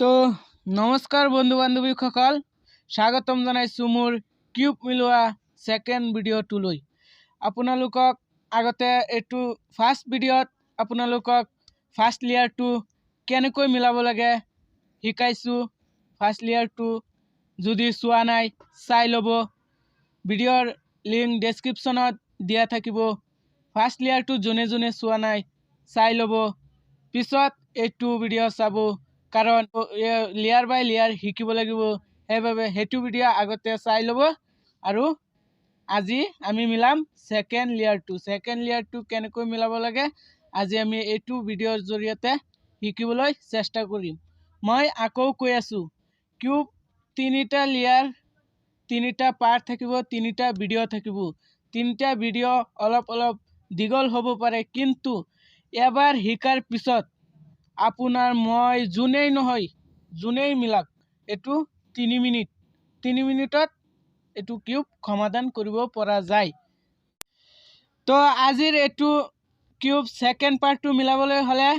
তো নমস্কাৰ বন্ধু বান্ধৱীসকল, স্বাগতম জনাইছোঁ মোৰ কিউব মিলোৱা ছেকেণ্ড ভিডিঅ'টোলৈ। আপোনালোকক আগতে এইটো ফাৰ্ষ্ট ভিডিঅ'ত আপোনালোকক ফাৰ্ষ্ট লেয়াৰটো কেনেকৈ মিলাব লাগে শিকাইছোঁ। ফাৰ্ষ্ট লেয়াৰটো যদি চোৱা নাই, চাই ল'ব, ভিডিঅ'ৰ লিংক ডেছক্ৰিপশ্যনত দিয়া থাকিব। ফাৰ্ষ্ট লেয়াৰটো যোনে যোনে চোৱা নাই চাই ল'ব, পিছত এইটো ভিডিঅ' চাব, কাৰণ লেয়াৰ বাই লেয়াৰ শিকিব লাগিব। সেইবাবে সেইটো ভিডিঅ' আগতে চাই ল'ব। আৰু আজি আমি মিলাম ছেকেণ্ড লেয়াৰটো। ছেকেণ্ড লেয়াৰটো কেনেকৈ মিলাব লাগে আজি আমি এইটো ভিডিঅ'ৰ জৰিয়তে শিকিবলৈ চেষ্টা কৰিম। মই আকৌ কৈ আছোঁ, কিউব তিনিটা লেয়াৰ, তিনিটা পাৰ্ট থাকিব, তিনিটা ভিডিঅ' থাকিব। তিনিটা ভিডিঅ' অলপ অলপ দীঘল হ'ব পাৰে, কিন্তু এবাৰ শিকাৰ পিছত আপোনাৰ মই যোনেই নহয় যোনেই মিলাক, এইটো 3 মিনিট, 3 মিনিটত এইটো কিউব সমাধান কৰিব পৰা যায়। তো আজিৰ এইটো কিউব ছেকেণ্ড পাৰ্টটো মিলাবলৈ হ'লে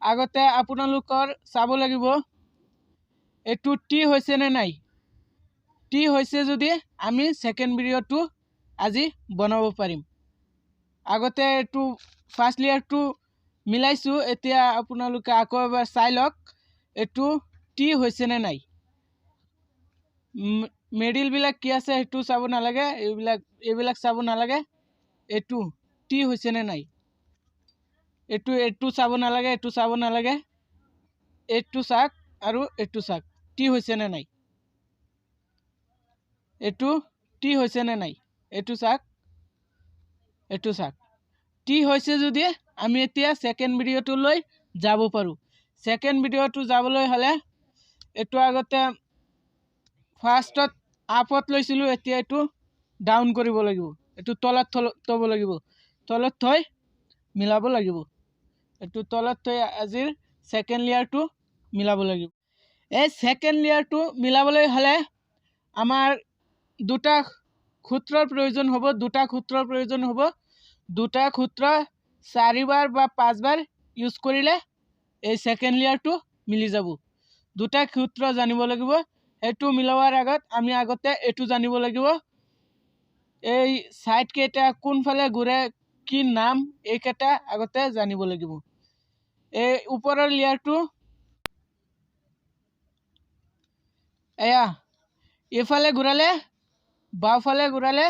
আগতে আপোনালোকৰ চাব লাগিব এইটো টি হৈছে নে নাই। টি হৈছে যদি আমি ছেকেণ্ড ভিডিঅ'টো আজি বনাব পাৰিম। আগতে এইটো ফাৰ্ষ্ট লেয়াৰটো মিলাইছোঁ, এতিয়া আপোনালোকে আকৌ এবাৰ চাই লওক এইটো টি হৈছে নে নাই। মিডিলবিলাক কি আছে সেইটো চাব নালাগে, এইবিলাক চাব নালাগে। এইটো টি হৈছে নে নাই, এইটো চাব নালাগে, এইটো চাব নালাগে। এইটো চাওক আৰু এইটো চাওক, টি হৈছে নে নাই। এইটো টি হৈছে নে নাই, এইটো চাওক, এইটো চাওক। টি হৈছে যদি আমি এতিয়া ছেকেণ্ড ভিডিঅ'টোলৈ যাব পাৰোঁ। ছেকেণ্ড ভিডিঅ'টো যাবলৈ হ'লে এইটো আগতে ফাৰ্ষ্টত আপত লৈছিলোঁ, এতিয়া এইটো ডাউন কৰিব লাগিব। এইটো তলত থ'ব লাগিব, তলত থৈ মিলাব লাগিব। এইটো তলত থৈ আজিৰ ছেকেণ্ড লেয়াৰটো মিলাব লাগিব। এই ছেকেণ্ড লেয়াৰটো মিলাবলৈ হ'লে আমাৰ দুটা সূত্ৰৰ প্ৰয়োজন হ'ব, দুটা সূত্ৰৰ প্ৰয়োজন হ'ব। দুটা সূত্ৰ চাৰিবাৰ বা পাঁচবাৰ ইউজ কৰিলে এই ছেকেণ্ড লেয়াৰটো মিলি যাব। দুটা সূত্ৰ জানিব লাগিব। সেইটো মিলোৱাৰ আগত আমি আগতে এইটো জানিব লাগিব, এই ছাইডকেইটা কোনফালে ঘূৰে, কি নাম, এইকেইটা আগতে জানিব লাগিব। এই ওপৰৰ লেয়াৰটো এয়া এইফালে ঘূৰালে, বাওঁফালে ঘূৰালে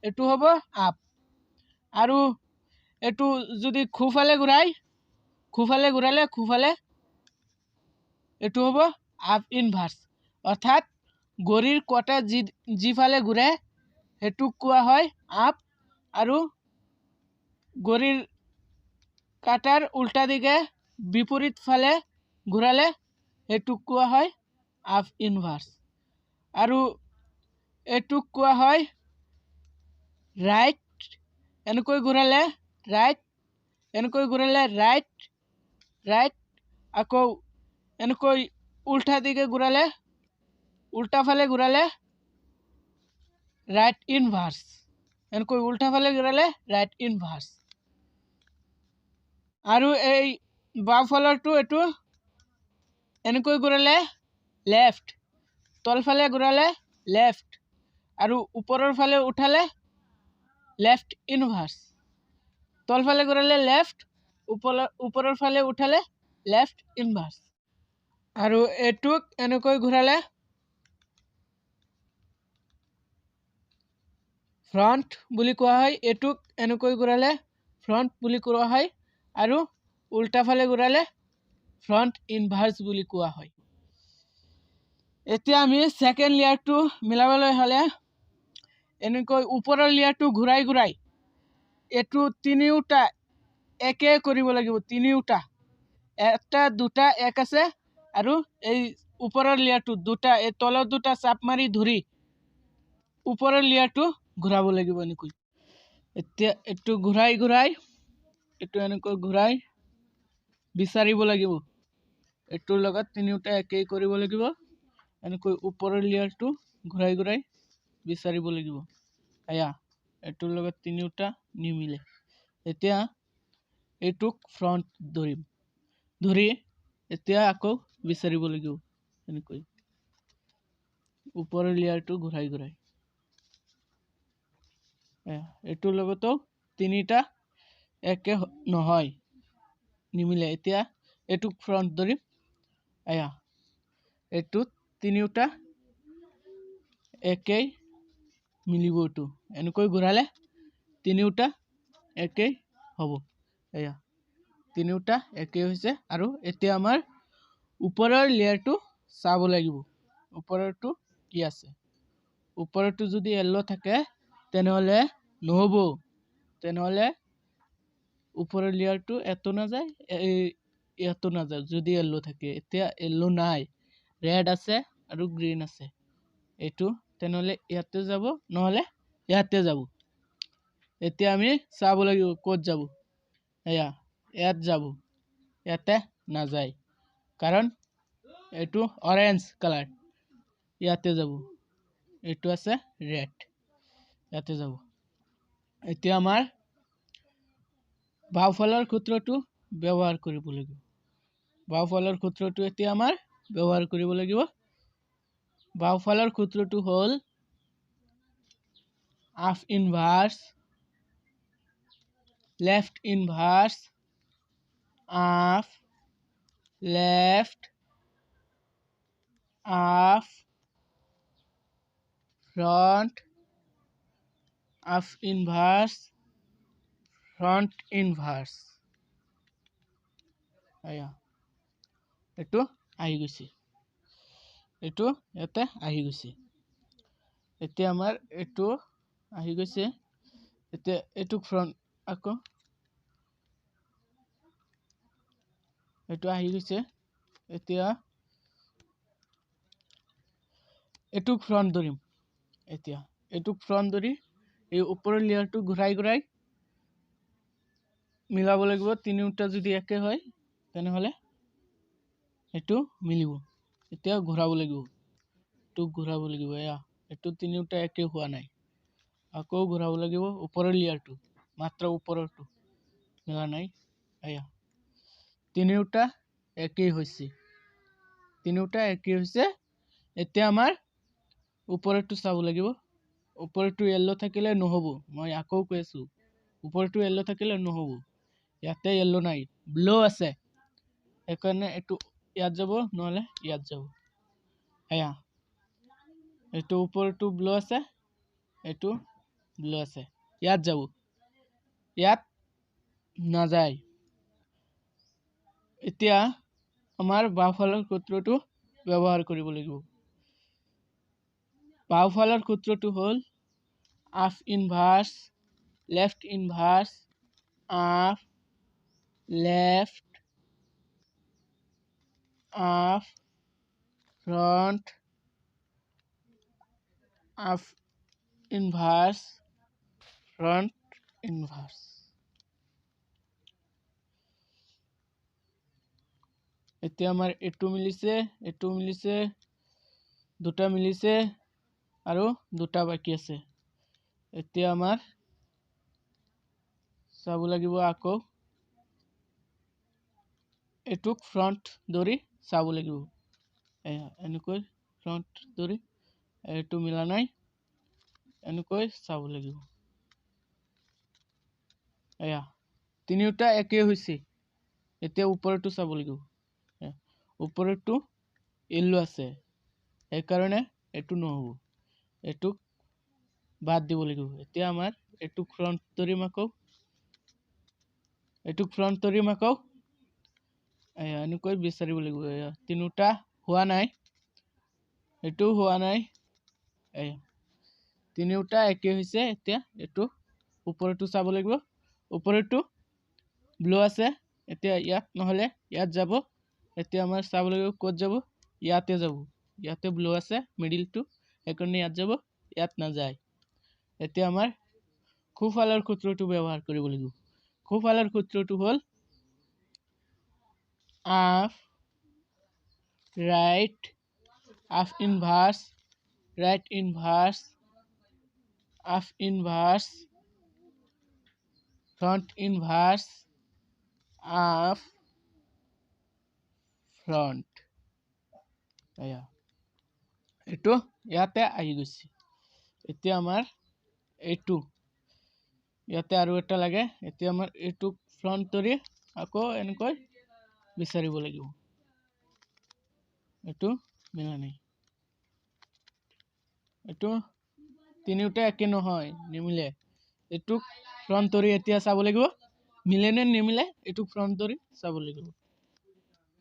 এইটো হ'ব আপ, আৰু এইটো যদি সোঁফালে ঘূৰাই, সোঁফালে ঘূৰালে সোঁফালে এইটো হ'ব আপ ইনভাৰ্চ। অৰ্থাৎ ঘড়ীৰ কঁটা যিফালে ঘূৰে সেইটোক কোৱা হয় আপ, আৰু ঘড়ীৰ কাঁটাৰ উল্টা দিশে বিপৰীত ফালে ঘূৰালে সেইটোক কোৱা হয় আপ ইনভাৰ্চ। আৰু এইটোক কোৱা হয় ৰাইট, এনেকৈ ঘূৰালে ৰাইট, এনেকৈ ঘূৰালে ৰাইট, ৰাইট, আকৌ এনেকৈ উল্টা দিশে ঘূৰালে, উল্টা ফালে ঘূৰালে ৰাইট ইনভাৰ্চ, এনেকৈ উল্টা ফালে ঘূৰালে ৰাইট ইনভাৰ্চ। আৰু এই বাওঁফালৰটো এইটো এনেকৈ ঘূৰালে লেফ্ট, তলফালে ঘূৰালে লেফ্ট, আৰু ওপৰৰ ফালে উঠালে লেফ্ট ইনভাৰ্চ। তলফালে ঘূৰালে লেফ্ট, ওপৰৰ ফালে উঠালে লেফ্ট ইনভাৰ্চ। আৰু এইটোক এনেকৈ ঘূৰালে ফ্ৰণ্ট বুলি কোৱা হয়, এইটোক এনেকৈ ঘূৰালে ফ্ৰণ্ট বুলি কোৱা হয়, আৰু উল্টা ফালে ঘূৰালে ফ্ৰণ্ট ইনভাৰ্চ বুলি কোৱা হয়। এতিয়া আমি ছেকেণ্ড লেয়াৰটো মিলাবলৈ হ'লে এনেকৈ ওপৰৰ লেয়াৰটো ঘূৰাই ঘূৰাই এইটো তিনিওটা একে কৰিব লাগিব। তিনিওটা, এটা দুটা এক আছে, আৰু এই ওপৰৰ লেয়াৰটো দুটা, এই তলৰ দুটা চাপ মাৰি ধৰি ওপৰৰ লেয়াৰটো ঘূৰাব লাগিব এনেকৈ। এতিয়া এইটো ঘূৰাই ঘূৰাই এইটো এনেকৈ ঘূৰাই বিচাৰিব লাগিব। এইটোৰ লগত তিনিওটা একেই কৰিব লাগিব। এনেকৈ ওপৰৰ লেয়াৰটো ঘূৰাই ঘূৰাই বিচাৰিব লাগিব। এয়া এইটোৰ লগত তিনিওটা নিমিলে। এতিয়া এইটোক ফ্ৰণ্ট ধৰিম, ধৰি এতিয়া আকৌ বিচাৰিব লাগিব। এনেকৈ ওপৰৰ লেয়াৰটো ঘূৰাই ঘূৰাই এইটোৰ লগতো তিনিটা একে নহয়, নিমিলে। এতিয়া এইটোক ফ্ৰণ্ট ধৰিম। এয়া এইটোত তিনিওটা একেই মিলিব। এইটো এনেকৈ ঘূৰালে তিনিওটা একেই হ'ব। এয়া তিনিওটা একেই হৈছে। আৰু এতিয়া আমাৰ ওপৰৰ লেয়াৰটো চাব লাগিব, ওপৰৰটো কি আছে। ওপৰটো যদি য়েল্ল' থাকে তেনেহ'লে নহ'ব, তেনেহ'লে ওপৰৰ লেয়াৰটো এতো নাযায়, ইয়াতো নাযায় যদি য়েল্ল' থাকে। এতিয়া য়েল্ল' নাই, ৰেড আছে আৰু গ্ৰীণ আছে। এইটো তেনেহ'লে ইয়াতে যাব, নহ'লে ইয়াতে যাব। এতিয়া আমি চাব লাগিব ক'ত যাব। এয়া ইয়াত যাব, ইয়াতে নাযায়, কাৰণ এইটো অৰেঞ্জ কালাৰ, ইয়াতে যাব। এইটো আছে ৰেড, ইয়াতে যাব। এতিয়া আমাৰ বাওঁফালৰ সূত্ৰটো ব্যৱহাৰ কৰিব লাগিব। বাওঁফালৰ সূত্ৰটো এতিয়া আমাৰ ব্যৱহাৰ কৰিব লাগিব। বাওঁফালৰ সূত্ৰটো হ'ল up inverse left inverse up left up front up inverse front inverse. এয়া এইটো আহি গৈছে, এইটো ইয়াতে আহি গৈছে। এতিয়া আমাৰ এইটো আহি গৈছে। এতিয়া এইটো ফ্ৰণ্ট আকৌ এইটো আহি গৈছে। এতিয়া এইটোক ফ্ৰণ্ট ধৰিম। এতিয়া এইটোক ফ্ৰণ্ট ধৰি এই ওপৰৰ লেয়াৰটো ঘূৰাই ঘূৰাই মিলাব লাগিব। তিনিওটা যদি একে হয় তেনেহ'লে এইটো মিলিব। এতিয়া ঘূৰাব লাগিব, এইটো ঘূৰাব লাগিব। এয়া এইটো তিনিওটা একে হোৱা নাই, আকৌ ঘূৰাব লাগিব ওপৰৰ লেয়াৰটো, মাত্ৰ ওপৰৰটো মিলা নাই। এয়া তিনিওটা একেই হৈছে, তিনিওটা একেই হৈছে। এতিয়া আমাৰ ওপৰৰটো চাব লাগিব। ওপৰটো য়েল্ল' থাকিলে নহ'ব, মই আকৌ কৈ আছোঁ, ওপৰটো য়েল্ল' থাকিলে নহ'ব। ইয়াতে য়েল্ল' নাই, ব্লু আছে, সেইকাৰণে এইটো ইয়াত যাব, নহ'লে ইয়াত যাব। এয়া এইটো ওপৰটো ব্লু আছে, এইটো ব্লু আছে, ইয়াত যাব, ইয়াত নাযায়। এতিয়া আমাৰ বাওঁফালৰ সূত্ৰটো ব্যৱহাৰ কৰিব লাগিব। বাওঁফালৰ সূত্ৰটো হ'ল up inverse left inverse up left up front up inverse front inverse. এতিয়া আমাৰ এইটো মিলিছে, এইটো মিলিছে, দুটা মিলিছে আৰু দুটা বাকী আছে। এতিয়া আমাৰ চাব লাগিব আকৌ এইটোক ফ্ৰণ্ট ধৰি চাব লাগিব। এনেকৈ ফ্ৰণ্ট ধৰি এইটো মিলা নাই, এনেকৈ চাব লাগিব। এয়া তিনিওটা একেই হৈছে। এতিয়া ওপৰটো চাব লাগিব, ওপৰটো য়েল্ল' আছে, সেইকাৰণে এইটো নহ'ব, এইটোক বাদ দিব লাগিব। এতিয়া আমাৰ এইটোক ফ্ৰণ্ট ধৰিম আকৌ, এইটোক ফ্ৰণ্ট ধৰিম আকৌ। এয়া এনেকৈ বিচাৰিব লাগিব। এয়া তিনিওটা হোৱা নাই, এইটোও হোৱা নাই। এয়া তিনিওটা একে হৈছে। এতিয়া এইটো ওপৰটো চাব লাগিব, ওপৰটো ব্লু আছে, এতিয়া ইয়াত নহ'লে ইয়াত যাব। এতিয়া আমাৰ চাব লাগিব ক'ত যাব, ইয়াতে যাব। ইয়াতে ব্লু আছে মিডিলটো, সেইকাৰণে ইয়াত যাব, ইয়াত নাযায়। এতিয়া আমাৰ সোঁফালৰ সূত্ৰটো ব্যৱহাৰ কৰিব লাগিব। সোঁফালৰ সূত্ৰটো হ'ল up right up inverse right inverse up inverse front inverse up front. এয়া এইটো ইয়াতে আহি গৈছে। এতিয়া আমাৰ এইটো ইয়াতে আৰু এটা লাগে। এতিয়া আমাৰ এইটোক ফ্ৰণ্ট ধৰি আকৌ এনেকৈ বিচাৰিব লাগিব। এইটো মিলা নাই, এইটো তিনিওটা একে নহয়, নিমিলে। এইটোক ফ্ৰণ্ট ধৰি এতিয়া চাব লাগিব মিলে নে নিমিলে, এইটোক ফ্ৰণ্ট ধৰি চাব লাগিব।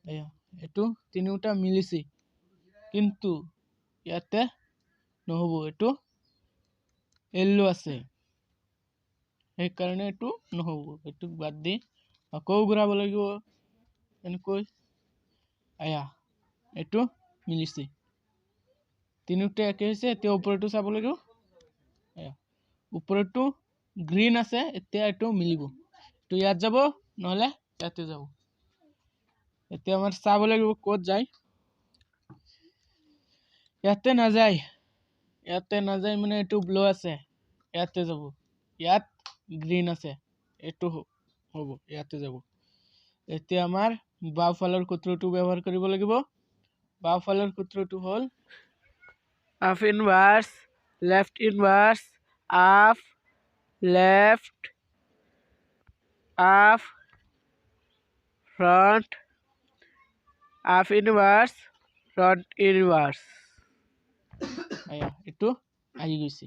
এয়া এইটো তিনিওটা মিলিছে, কিন্তু ইয়াতে নহ'ব, এইটো য়েল্লো আছে, সেইকাৰণে এইটো নহ'ব। এইটোক বাদ দি আকৌ ঘূৰাব লাগিব এনেকৈ। এয়া এইটো মিলিছে, তিনিওটা একে হৈছে। এতিয়া ওপৰটো চাব লাগিব। এয়া ওপৰটো গ্ৰীণ আছে, এতিয়া এইটো মিলিব, এইটো ইয়াত যাব নহ'লে ইয়াতে যাব। এতিয়া আমাৰ চাব লাগিব ক'ত যায়। ইয়াতে নাযায়, ইয়াতে নাযায় মানে এইটো ব্লু আছে, ইয়াতে যাব। ইয়াত গ্ৰীণ আছে, এইটো হ'ব, ইয়াতে যাব। এতিয়া আমাৰ বাওঁফালৰ সূত্ৰটো ব্যৱহাৰ কৰিব লাগিব। বাওঁফালৰ সূত্ৰটো হ'ল up inverse left inverse up left up front up inverse front inverse. এয়া এইটো আহি গৈছে,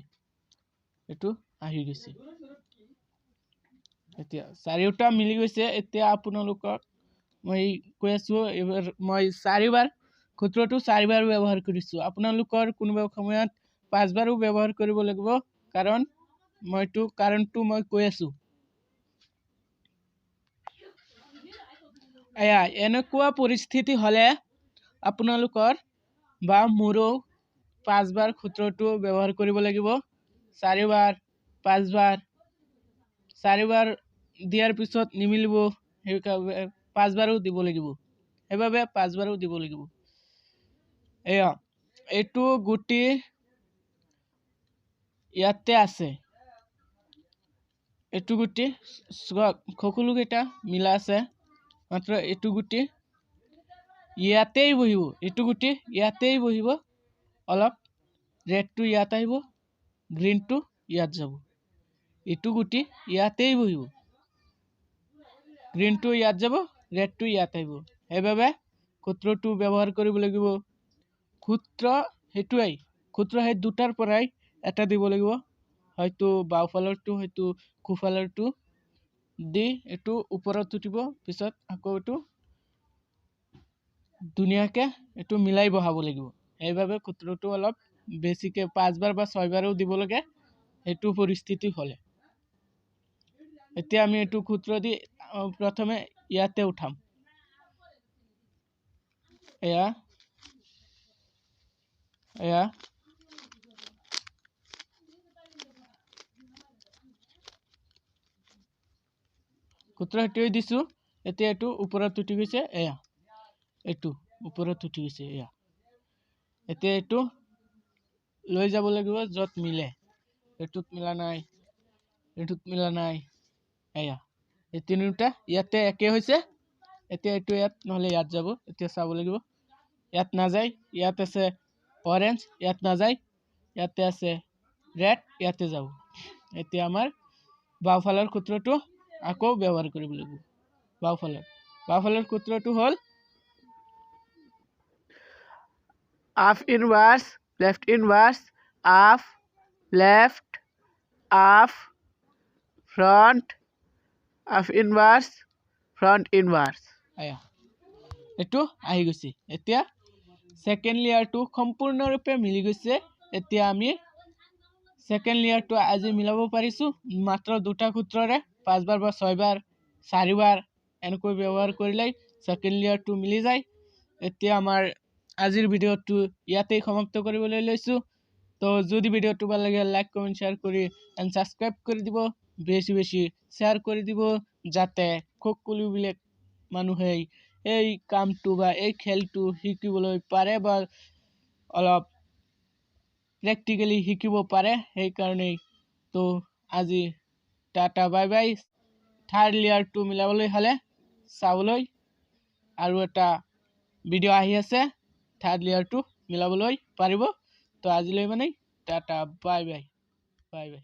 এইটো আহি গৈছে। এতিয়া চাৰিওটা মিলি গৈছে। এতিয়া আপোনালোকক মই কৈ আছোঁ, এইবাৰ মই চাৰিবাৰ সূত্ৰটো চাৰিবাৰ ব্যৱহাৰ কৰিছোঁ। আপোনালোকৰ কোনোবা সময়ত পাঁচবাৰো ব্যৱহাৰ কৰিব লাগিব, কাৰণ মইতো কাৰণটো মই কৈ আছোঁ। এয়া এনেকুৱা পৰিস্থিতি হ'লে আপোনালোকৰ বা মোৰো পাঁচবাৰ সূত্ৰটো ব্যৱহাৰ কৰিব লাগিব। চাৰিবাৰ, পাঁচবাৰ, চাৰিবাৰ দিয়াৰ পিছত নিমিলিব, সেইবাবে পাঁচবাৰো দিব লাগিব, সেইবাবে পাঁচবাৰো দিব লাগিব। এয়া এইটো গুটি ইয়াতে আছে, এইটো গুটি সকলোকেইটা মিলা আছে, মাত্ৰ এইটো গুটি ইয়াতেই বহিব, এইটো গুটি ইয়াতেই বহিব। অলপ ৰেডটো ইয়াত আহিব, গ্ৰীণটো ইয়াত যাব। এইটো গুটি ইয়াতেই বহিব, গ্ৰীণটো ইয়াত যাব, ৰেডটো ইয়াত আহিব। সেইবাবে সূত্ৰটো ব্যৱহাৰ কৰিব লাগিব। সূত্ৰ সেইটোৱেই, সূত্ৰ সেই দুটাৰ পৰাই এটা দিব লাগিব, হয়তো বাওঁফালৰটো হয়তো সোঁফালৰটো দি এইটো ওপৰত উঠিব, পিছত আকৌ এইটো ধুনীয়াকৈ এইটো মিলাই বহাব লাগিব। সেইবাবে সূত্ৰটো অলপ বেছিকৈ পাঁচবাৰ বা ছয়বাৰো দিব লাগে সেইটো পৰিস্থিতি হ'লে। এতিয়া আমি এইটো সূত্ৰ দি প্ৰথমে ইয়াতে উঠাম। এয়া এয়া সূত্ৰ সেইটোৱে দিছোঁ। এতিয়া এইটো ওপৰত উঠি গৈছে, এয়া এইটো ওপৰত উঠি গৈছে। এয়া এতিয়া এইটো লৈ যাব লাগিব য'ত মিলে। এইটোত মিলা নাই, এইটোত মিলা নাই। এয়া এই তিনিওটা ইয়াতে একে হৈছে। এতিয়া এইটো ইয়াত নহ'লে ইয়াত যাব। এতিয়া চাব লাগিব, ইয়াত নাযায়, ইয়াত আছে অৰেঞ্জ, ইয়াত নাযায়, ইয়াতে আছে ৰেড, ইয়াতে যাব। এতিয়া আমাৰ বাওঁফালৰ সূত্ৰটো আকৌ ব্যৱহাৰ কৰিব লাগিব। বাওঁফালৰ সূত্ৰটো হ'ল up inverse left inverse up left up front up inverse front inverse. এয়া এইটো আহি গৈছে। এতিয়া ছেকেণ্ড লেয়াৰটো সম্পূৰ্ণৰূপে মিলি গৈছে। এতিয়া আমি ছেকেণ্ড লেয়াৰটো আজি মিলাব পাৰিছোঁ মাত্ৰ দুটা সূত্ৰৰে, পাঁচবাৰ বা ছয়বাৰ চাৰিবাৰ এনেকৈ ব্যৱহাৰ কৰিলেই ছেকেণ্ড লেয়াৰটো মিলি যায়। এতিয়া আমাৰ আজিৰ ভিডিঅ'টো ইয়াতেই সমাপ্ত কৰিবলৈ লৈছোঁ। তো যদি ভিডিঅ'টো ভাল লাগে লাইক কমেণ্ট শ্বেয়াৰ কৰি এণ্ড ছাবস্ক্ৰাইব কৰি দিব, বেছি বেছি শ্বেয়াৰ কৰি দিব, যাতে সকলোবিলাক মানুহেই এই কামটো বা এই খেলটো শিকিবলৈ পাৰে বা অলপ প্ৰেক্টিকেলি শিকিব পাৰে। সেইকাৰণেই তো আজি টাটা বাই বাই। থাৰ্ড লেয়াৰটো মিলাবলৈ হ'লে চাবলৈ আৰু এটা ভিডিঅ' আহি আছে। থাৰ্ড লেয়াৰটো মিলাবলৈ পাৰিব। তো আজিলৈ মানে, tata, bye bye, bye bye.